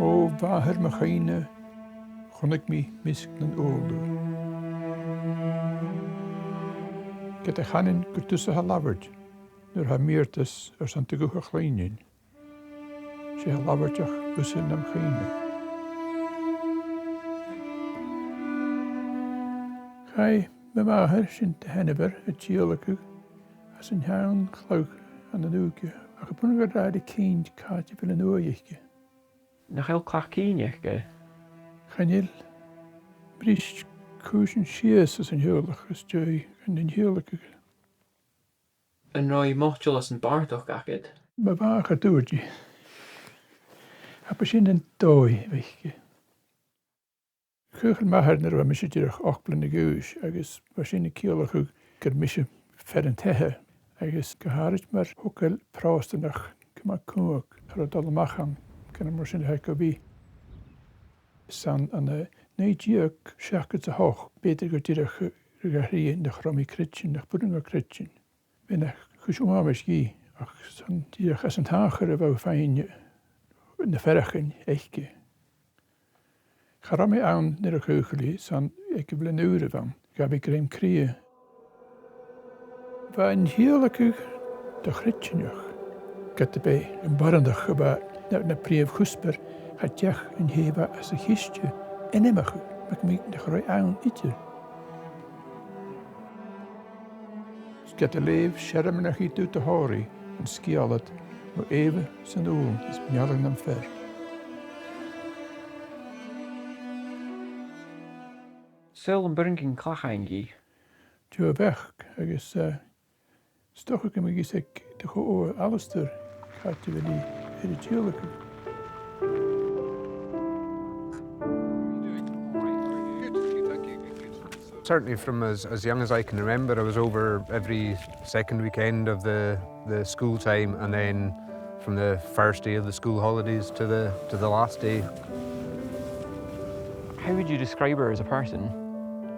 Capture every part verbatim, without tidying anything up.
O mhàthair mo chuimhne, chunnaic mi measg nan ùrlar. Ged a chanainn gur tusa tha labhairt, nuair a tha m' iarrtas airson do ghuth a chluinntinn, 's e a tha labhairt ach thusa nam chuimhne. Chaidh mo mhàthair, sin d' ainm-sa, a thìodhlacadh às an t-seann chladh ann an Ùige, ach a' bunadh gu robh i a' cinnt càit a bheil an uaigh aice. Nach eil clach-cinn aice? Chan eil. Bhris cùisean sìos às an teaghlach às dèidh an tìodhlacaidh. An robh i moiteil às am bàrdachd agad? Ma bha, cha tuirt i. Cha b' e sin an dòigh a bh' aice. Chaochail m' athair nuair a bha mise dìreach ochd bliadhna a dh'aois, agus bha sin a' ciallachadh gur mise fear an taighe, agus gu h-àraid mar thogail Pròstanach gu math cumhang, cha robh dol a-mach ann, gun an mar sin a tha gu bhith. 'S ann ann an, eh, naoi deug seachdad 's a h-ochd, b' fheudar gu dìreach, eh, a dh'aithghearr nach robh mi creidsinn, nach b' urrainn dhomh creidsinn. Bha e na chùis uabhasach, ach 's ann dìreach às an t-Sàbaid a bha thu a' faighinn na faireachdainn aice. Cha robh mi ann nuair a chaochail i, 's ann aig a' bhliadhna ùr a bh' ann, ghabh i grèim-cridhe. Bha an tìodhlacadh do-chreidsinneach, ged a b' e am boireannach a bha na, na prìomh chuspair, cha deach an tè a bha sa chiste ainmeachadh, mar gum biodh nach robh ann idir. 'S ged a leugh searmonaichidh tu do thòrr an sgeulachd mu Eubha 's an Uain is Mealladh nam Fear. Saoil am b' urrainn dhuinn clach fhaighinn dhi? Deagh bheachd agus, eh, 's dòcha gum bi fios aig do cho-ogha Alasdair càit a bheil i air a tìodhlacadh. Certainly from as, as young as I can remember, I was over every second weekend of the, the school time, and then from the first day of the school holidays to the, to the last day. How would you describe her as a person?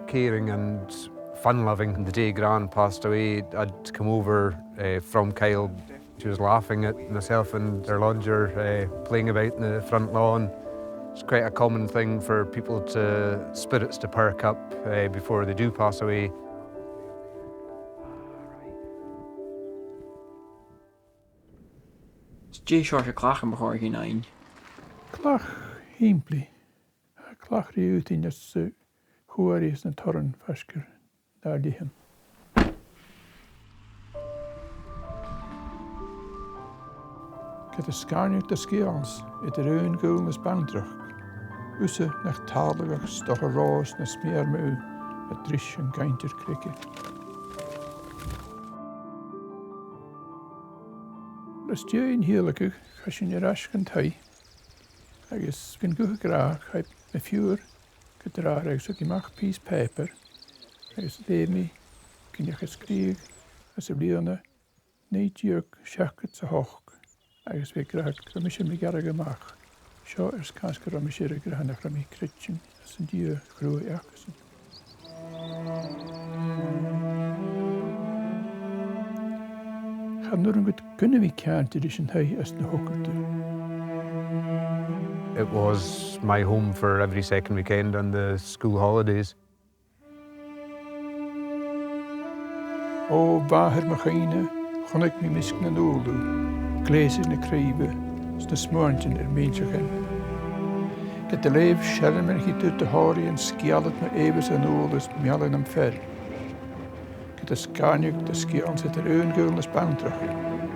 Caring and fun-loving. The day Gran passed away, I'd come over, eh, from Kyle. She was laughing at myself and her lodger, eh, playing about in the front lawn. It's quite a common thing for people to, spirits to perk up, eh, before they do pass away. 'S dè seòrsa clach a bu chòir dhuinn fhaighinn? Clach shìmplidh. Tha clach ri fhaotainn às a' chuairtean is na torran faisg air an dà leth-cheud. Ged a sgàirneadh do sgeul-sa eadar aon ghaol nas banntrach, thusa nach tàladh ach stoc a' ròs na smear mu a' dris an gainntear creige. Às dèidh an tìodhlacadh, chaidh sinn air ais dhan taigh, agus gun guth ag ràdh, chaidh mo phiuthar gu dràrradh agus thug i a-mach pìos pàipear, agus leugh mi gun deach a sgrìobhadh anns a' bhliadhna naoi deug seachdad 's a h-ochd, agus bha i ag ràdh gu robh mise mu dheidhinn a-mach. Seo air sgàth 's gun robh mise air a ràdh nach robh mi creidsinn anns an Dia chruaidh acasan. Chan urrainn dhut gun a bhith ceangailte ris an taigh anns na h-òcadair. It was my home for every second weekend and the school holidays. O mhàthair mo chuimhne, chunnaic mi measg nan ùrlar, gleusachd na craoibhe, 's na smuaintean air m' inntreachan. Ged a leugh searmonaichidh tu do thòrr an sgeulachd mu Eubha 's an Uain is Mealladh nam Fear. Ged a sgàirneadh do sgeul-sa eadar aon ghaol nas banntrach,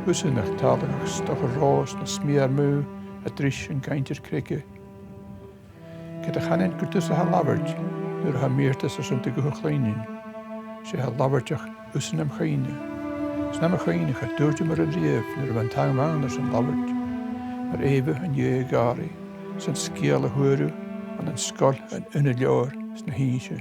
thusa nach tàladh ach stoc a' ròs na smear mu a' dris an gainntear creige. Ged a chanainn gur tusa tha labhairt, nuair a tha m' iarrtas airson do ghuth a chluinntinn, 's e tha labhairt ach thusa nam chuimhne. 'S nam chuimhne cha tuirt thu mòran riamh nuair a bha an t-àm ann airson labhairt, mar Eubha an Dè a' Ghàrraidh, 's an sgeul a fhuair thu ann an sgoil an aonaid leabhair 's na h-innse.